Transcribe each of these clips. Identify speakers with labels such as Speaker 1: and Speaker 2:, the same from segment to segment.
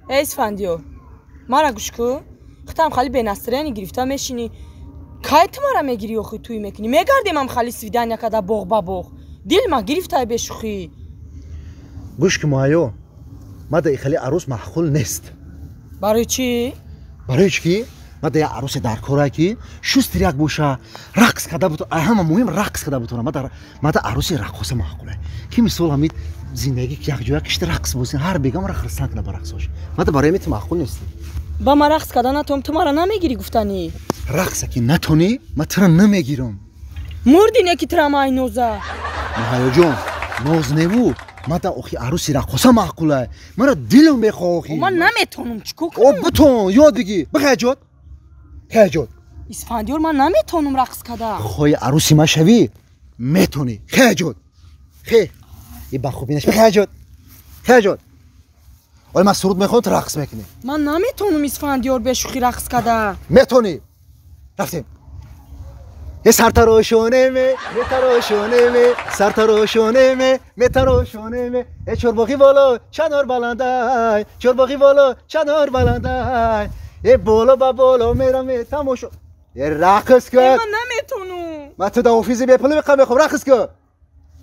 Speaker 1: Эй Исфандиёр, мара гӯш кун. Хитам хали бенастроение гирифта мешинӣ. Кай ту мара мегирӣ охи тӯй мекунӣ? Мегардем ам хали свидания када боғ ба боғ. Дил ма гирифтай бешӯхӣ.
Speaker 2: Гӯш ки Муҳайё, ма да хали арӯс маъқул нест.
Speaker 1: Барои чӣ?
Speaker 2: Барои чӣ ки ма да як арӯсе дар кора ки шустри як боша, рақс карда бутона, ҳама муҳим рақс карда бутона. Ма да арӯси раққоса маъқуле. Ки мисол ҳамин зиндагӣ якҷоя кишта рақс бозин, ҳар бега мара хирсан кунад ба рақсош. Ма да барои ҳамин ту маъқул нестӣ.
Speaker 1: Ба ма рақс карда натонам, ту мара намегирӣ гуфтанӣ.
Speaker 2: Рақса ки натонӣ, ма тура намегирам.
Speaker 1: Мурдӣ не ки тура май ноза.
Speaker 2: Муҳайёҷон, ноз неву. Ма да охи арӯси раққоса маъқулай. Мара дилам мехоҳ охи.
Speaker 1: Ман наметонам, чӣ кор
Speaker 2: О,
Speaker 1: кунам?
Speaker 2: бутон, ёд бигир. Бихай ҷод. Хай ҷод.
Speaker 1: Исфандиёр, ман наметонам рақс карда.
Speaker 2: Хоҳи арӯси ма шавӣ, метонӣ. Хай ҷод. Хе. И ба хубӣ наш. Бихай ҷод. Хай ҷод. Оли ман суруд мехонам, ту рақс мекунӣ.
Speaker 1: Ман наметонам Исфандиёр бешӯхӣ рақс карда.
Speaker 2: Метонӣ. Рафтем. Е сартарошонеме, метарошонеме, сартарошонеме, метарошонеме. Е чорбоғи боло, чанор баландай, чорбоғи боло, чанор баландай. Е боло ба боло мераме тамошо. Е рақс кун.
Speaker 1: Ман наметонам.
Speaker 2: Ман ту да офиси бепулӣ мехоҳам, мехоҳам рақс кун.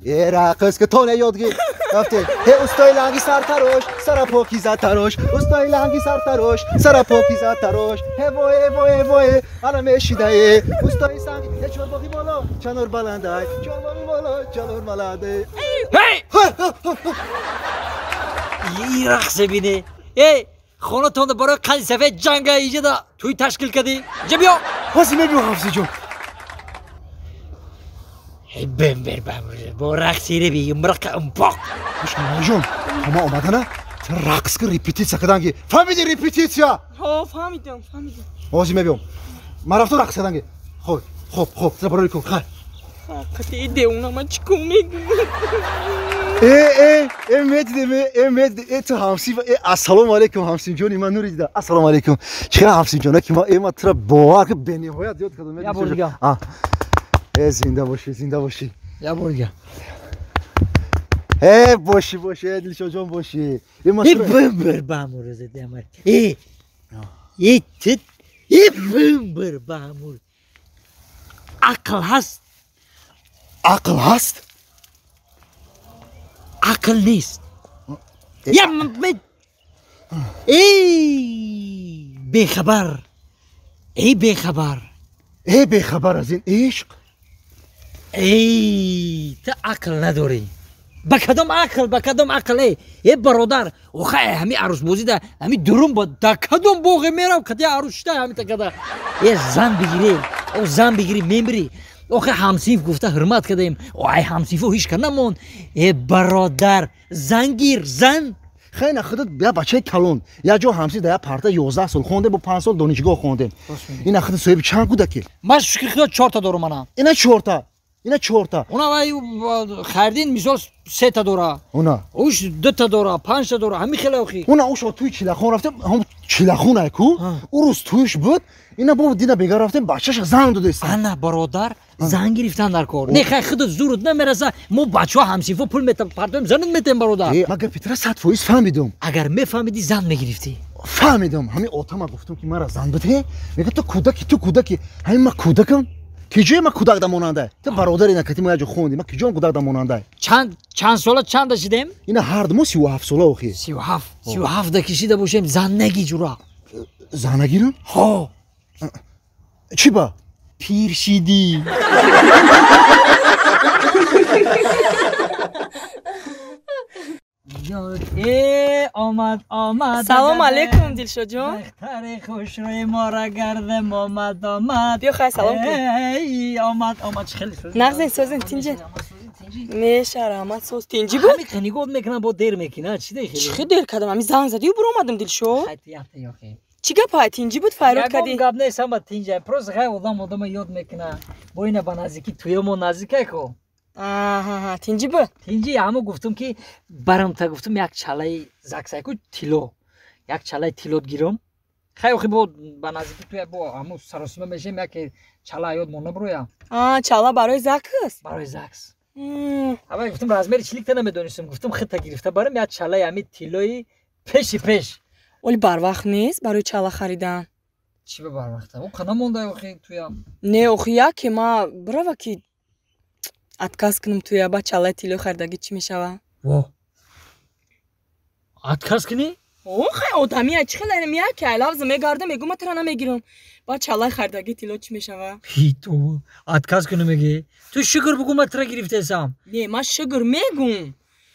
Speaker 2: Е рақс кун, то не ёд гир. Рафтем. Е устои ланги сартарош, сара покиза тарош. Устои ланги сартарош, сара покиза тарош. Е вой, е вой, е вой, ана мешидае. Устои санги, е чорбоғи боло, чанор баландай. Чорбоғи боло, чанор баландай.
Speaker 3: Ҳей! И рақсе бине. Эй, хонатонда барои қанди сафед ҷанга иҷода тӯй ташкил кардӣ. Иҷа биё.
Speaker 2: Ҳозир мебиём, Ҳафзиҷон.
Speaker 3: Эй, бембер бамбер, бо рақси реби, имрақа импоқ.
Speaker 2: Гӯш кун, Муҳайёҷон, то ман омадана, ту рақс кун, репетитсия карданги. Фаҳмидӣ репетитсия?
Speaker 1: Ҳо, фаҳмидам, фаҳмидам.
Speaker 2: Ҳозир мебиём. Ман рафтам рақс карданги. Хоб, хоб, хоб, ту барои кун, хай.
Speaker 1: Ҳақиқати и девона ман чӣ кор мекунам?
Speaker 2: Э, э, э, медидем, э, э, медидем, э, ту ҳамсин, э, ассалому алайкум, ҳамсинҷони ман нури дида. Ассалому алайкум. Чӣ хел ҳамсинҷона ки ма, э, ман тура бовар ки бениҳоят ёд кардам.
Speaker 3: Я бор дига.
Speaker 2: А. Э, зинда бошӣ, зинда бошӣ.
Speaker 3: Я бор дига.
Speaker 2: Э, бошӣ, бошӣ, э, Дилшодҷон бошӣ. Э, ман
Speaker 3: Э,
Speaker 2: тура
Speaker 3: бембер бамур задамар. Э, э, тит, э, бембер бамур. Ақл ҳаст?
Speaker 2: Ақл ҳаст?
Speaker 3: Ақл нест. Я эй, бехабар. Эй, бехабар.
Speaker 2: Э, бехабар аз ин ишқ?
Speaker 3: Эй, ту ақл надорӣ. Ба кадом ақл, ба кадом ақл, эй? Э, бародар, охай ҳами арӯсбозида, ҳами дурум ба дар кадом боғе мерав, каде арӯс шида ҳами такада. Э, зан бигирӣ, о зан бигирӣ, мемирӣ. Охе ҳамсинф гуфта ҳурмат кардем. О, ай ҳамсинфо ҳеч ка намонд. Э, бародар, зан гир, зан.
Speaker 2: Хай на худат як бачаи калон, як ҷо ҳамсинф дар як парта 11 сол хондем, бо 5 сол донишгоҳ хондем. Ина худат соҳиби чанд кӯдаке?
Speaker 3: Ман шукри худо 4та дорам ана.
Speaker 2: Ина 4та. Ина 4та.
Speaker 3: Она вай Хайрдин мисол 3та дора.
Speaker 2: Она.
Speaker 3: Уш 2та дора, 5та дора, ҳами хеле охи.
Speaker 2: Она уш туй чилахон рафтем, ҳам чилахон ай ку? Ӯ рӯз туйш буд. Ина бо дина бега рафтем, бачаша зан додест.
Speaker 3: Ана бародар, зан гирифтан дар кор. Не хай худат зурут намераса, мо бачаҳо ҳамсинфо пул метам, партоем, занат метем бародар.
Speaker 2: Э, ман гапи тура 100% фаҳмидум.
Speaker 3: Агар мефаҳмидӣ зан мегирифтӣ.
Speaker 2: Фаҳмидум. Ҳамин отама гуфтум ки мара зан бидеҳ. Мегӯяд ту кӯдаки, ту кӯдаки. Ҳамин ман кӯдакам? Ки ҷое ман кӯдак да монандай? Ту бародари накати мо як ҷо хондем, ман ки ҷоам кӯдак да монандай?
Speaker 3: Чанд сола чанда шидем?
Speaker 2: Ина ҳар ду мо 37 сола охи.
Speaker 3: 37, 37 да кишида бошем, зан наги ҷура.
Speaker 2: Зан нагирам?
Speaker 3: Ҳо.
Speaker 2: Чӣ ба?
Speaker 3: Пир шидӣ. Э, омад, омад.
Speaker 1: Салом алейкум, Дилшодҷон.
Speaker 3: Духтари хушрӯи мора гардем, омад, омад.
Speaker 1: Биё хай салом кун.
Speaker 3: Эй, омад, омад, чӣ хеле сӯз.
Speaker 1: Нағзин, созин, тинҷи. Меша, раҳмат, соз. Тинҷи буд?
Speaker 3: Ҳамин нигоҳ мекунам, бо дер мекунад. Чӣ дер хеле?
Speaker 1: Чӣ хел дер кардам? Ҳамин занг задию буромадам, Дилшод.
Speaker 3: Хай, якта ёхе.
Speaker 1: Чӣ гап ҳай? Тинҷи буд, файрод кардӣ?
Speaker 3: Ягон гап нест, ҳама тинҷа. Просто хай одам одама ёд мекунад. Бо ина ба наздикӣ туё мо наздикай ко.
Speaker 1: Аҳа, тинҷи буд?
Speaker 3: Тинҷи, ҳамо гуфтум ки барамта гуфтум як чалаи заксайку тилло. Як чалаи тиллот гирам. Хай охи бо ба наздикӣ туя бо ҳамо саросима мешем, яке чала ёд монда буроя.
Speaker 1: А, чала барои закс?
Speaker 3: Барои закс. Аввал гуфтум размери чиликта намедонистам, гуфтум хита гирифта барам як чалаи ҳами тиллои пеши пеш.
Speaker 1: Оли барвақт нест барои чала харидан.
Speaker 3: Чӣ ба барвақта? О қана мондай охи туям.
Speaker 1: Не, охи яке ма бирава ки отказ кунам туя, ба чалаи тилло харидагӣ чӣ мешава?
Speaker 3: Во. Отказ кунӣ?
Speaker 1: Охай одамия чӣ хел инам яке ай лавза мегардам, мегӯ ма тура намегирам. Ба чалаи харидагӣ тилло чӣ мешава?
Speaker 3: Ҳи ту отказ кунӣ мегӣ? Ту шукр бугӯ ма тура гирифтесам.
Speaker 1: Не, ма шукр мегӯм.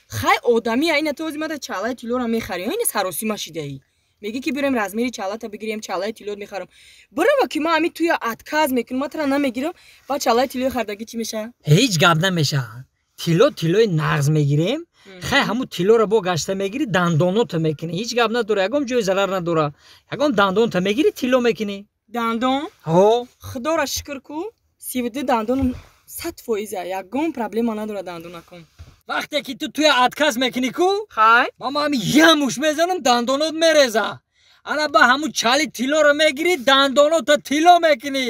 Speaker 1: Хай одамия ина ту ози мада чалаи тиллора мехарӣ, ина саросима шидаӣ. Мегӣ ки бирем размери чалата бигирем, чалаи тиллот мехарам. Бирава ки ма ами туя отказ мекунам, ма тура намегирам, ба чалаи тиллои харидагӣ чӣ мешава?
Speaker 3: Ҳеҷ гап намешава. Тилло тиллои нағз мегирем, хай ҳамун тиллоро бо гашта мегирӣ, дандонота мекунӣ. Ҳеҷ гап надора, ягон ҷои зарар надора. Ягон дандонта мегирӣ, тилло мекунӣ.
Speaker 1: Дандон?
Speaker 3: Ҳо.
Speaker 1: Худоро шукр ку, 32 дандоном 100%, ягон проблема надора дандонаком.
Speaker 3: Вақте ки ту туя отказ мекунӣ ку,
Speaker 1: хай
Speaker 3: ман ҳами ямуш мезанам, дандонот мереза. Ана ба ҳамун чали тиллоро мегирӣ, дандонота тилло мекунӣ.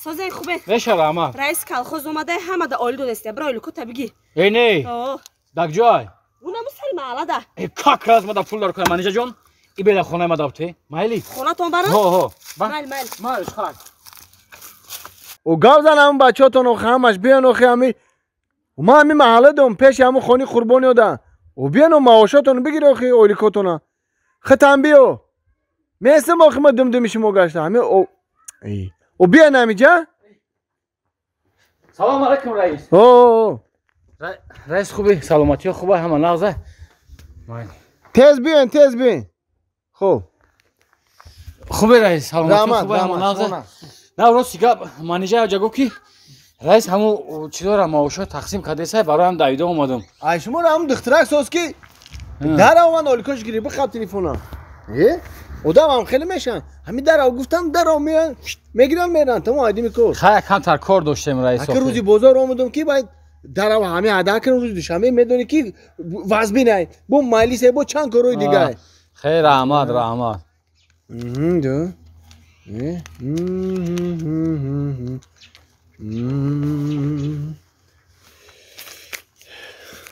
Speaker 1: Созаи хубе.
Speaker 4: Мешава ама.
Speaker 1: Раис колхоз омадай, ҳамада оил додеста. Бира оилукота бигир.
Speaker 4: Э не. Дак ҷой.
Speaker 1: Унаму сари маҳаллада.
Speaker 4: Э как раз мада пул дар кунам, Манижа ҷон. И бела хонаи мада бте. Майли.
Speaker 1: Хонатон барам?
Speaker 4: Ҳо, ҳо.
Speaker 1: Майл, майл.
Speaker 4: Майл, хак.
Speaker 5: О гав зан ҳамун бачаҳотон охи ҳамаш биён охи ҳами. Ма ҳами маҳалла дом пеши ҳамун хони қурбони ода. О биён маошотон бигир охи оиликотона. Хитам биё. Местам охи ма думдуми шумо гашта. Ҳами о О биён ҳамиҷа?
Speaker 4: Салом алайкум раис.
Speaker 5: О.
Speaker 4: Раис хуби, саломатиё хуба, ҳама нағза.
Speaker 5: Тез биён, тез биён. Хуб.
Speaker 4: Хуби раис, саломатиё хуба, ҳама нағза. На рости гап, Манижа ҷа гуфт ки раис ҳаму чизора маошо тақсим кардесай, бароям давида омадам.
Speaker 5: Ай шуморо ҳамун духтарак соз ки дарав ман оликош гирӣ, бихаб телефона. Э? Одам ҳам хеле мешан. Ҳами дарав гуфтам, дарав меян, мегирам меран, тамом айдими кор.
Speaker 4: Хай камтар кор доштем раис.
Speaker 5: Ака рӯзи бозор омадам ки баъд дарав ҳами ада кунам рӯзи душанбе, медонӣ ки вазбинай. Бо майлисе, бо чанд корҳои дигар.
Speaker 4: Хей раҳмат, раҳмат.
Speaker 5: Ду.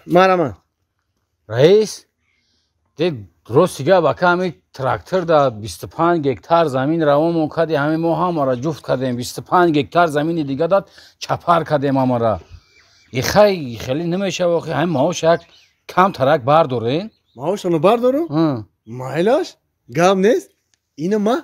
Speaker 5: Марама.
Speaker 4: Раис, де рости гап ака ҳами трактор да 25 гектар замин равонмон кардем, ҳами мо ҳамара ҷуфт кардем, 25 гектар замини дига дад чапар кардем ҳамара. Ихай хеле намешава охи, ҳами маош як камтарак бардорен.
Speaker 5: Маошану бардору? Майлаш? Гап нест? Ина ма?